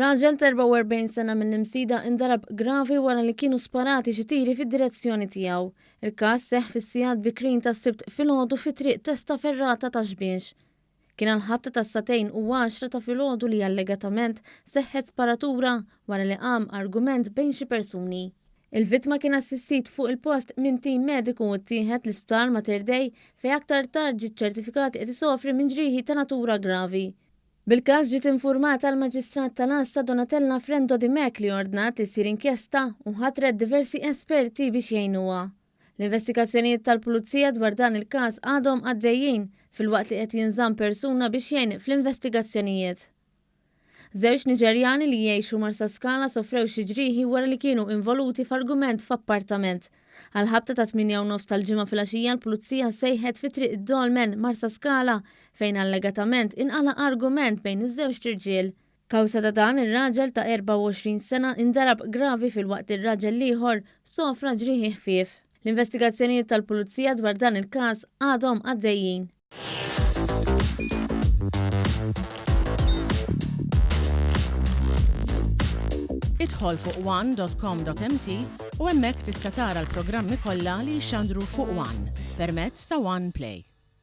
Raġel ta' 44 sena mill-Imsida indarab gravi wara li kienu sparati xi tiri fid-direzzjoni tiegħu. Il-każ seħħ fis-sigħat bikrin tas-Sibt filgħodu fi Triq Testaferrata Ta' Xbiex. Kien għall-ħabta tas-sagħtejn u għaxra ta' filgħodu li allegatament seħħet sparatura wara li qam argument bejn xi persuni. Il-vittma kien assistit fuq il-post minn tim mediku u ttieħed l-Isptar Mater Dei fejn aktar tard ġie ċċertifikat li qed isofri minn ġrieħi ta' natura gravi. Bil-każ ġiet infurmata l-Maġistrat tal-Għassa Donatella Frendo Dimech li ordnat li ssir inkjesta u ħatret diversi esperti biex jgħinuha. L-investigazzjonijiet tal-Pulizija dwar dan il-każ għadhom għaddejjin filwaqt li qed jinżamm persuna biex jgħin fl-investigazzjonijiet. Żewġ Niġerjani li jgħixu Marsaskala sofrew xi ġrieħi wara li kienu involuti f'argument f'appartament. Għall-ħabta tat-tmienja u nofs tal-Ġimgħa filgħaxija l-Pulizija sejħet fi Triq id-Dolmen, Marsaskala, fejn allegatament inqala' argument bejn iż-żewġt irġiel. Kawża ta' dan, ir-raġel ta' 24 sena indarab gravi filwaqt li r-raġel l-ieħor sofra ġrieħi ħfief. L-investigazzjonijiet tal-Pulizija dwar dan il-każ għadhom għaddejjin. Idħol fuq one.com.mt u hemmhekk tista' tara l-programmi kollha li jixxandru fuq One permezz ta' One Play.